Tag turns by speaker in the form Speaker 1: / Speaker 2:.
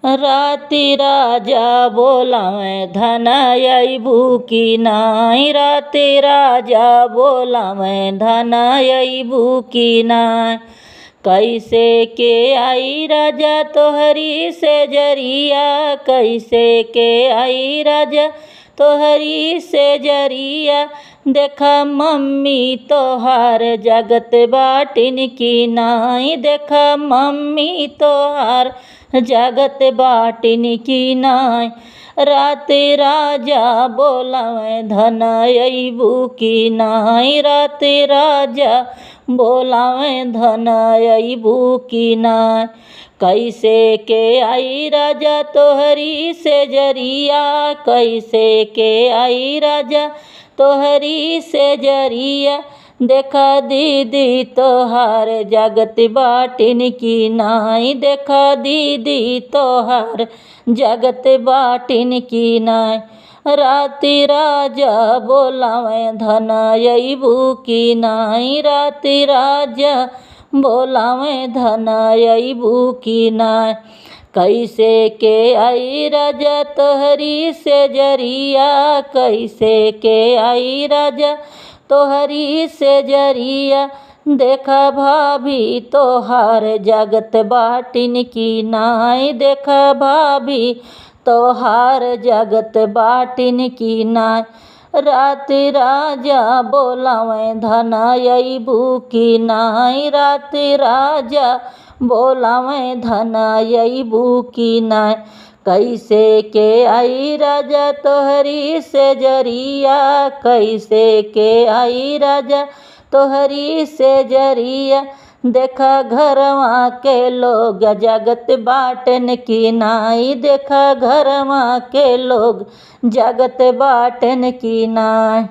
Speaker 1: राति राजा बोलावे धन अइबू की नाई, राति राजा बोलावे धन अइबू की नाई। कैसे के आई राजा तोहरी से जरिया, कैसे के आई राजा तोहरी से जरिया। देखा मम्मी तोहार जगत बाटिन की नाई, देखा मम्मी तोहार जगत बाटिन की नाई। राति राजा बोलावे धन अइबू की नाई, राति राजा बोलावे धन अइबू की नाई। कैसे के आई राजा तोहरी से जरिया, कैसे के आई राजा तोहरी से जरिया। देखा दीदी तोहार जगत बाटिन की नाई, देखा दीदी तोहार जगत बाटिन की नाई। राति राजा बोलावे धन अइबू की नाई, राति राजा बोलावे धन अइबू की नाई। कैसे के आई राजा तोहरी से जरिया, कैसे के आई राजा तोहरी से जरिया। देखा भाभी तोहार जगत बाटिन की नाई, देखा भाभी तोहार जगत बाटिन की नाई। राति राजा बोलावे धन अइबू की नाई, राति राजा बोलावे धन अइबू की नाई। कैसे के आई राजा तोहरी से जरिया, कैसे के आई राजा तोहरी से जरिया। देखा घरवा के लोग जगत बाटन की नाई, देखा घरवा के लोग जगत बाटन की नाई।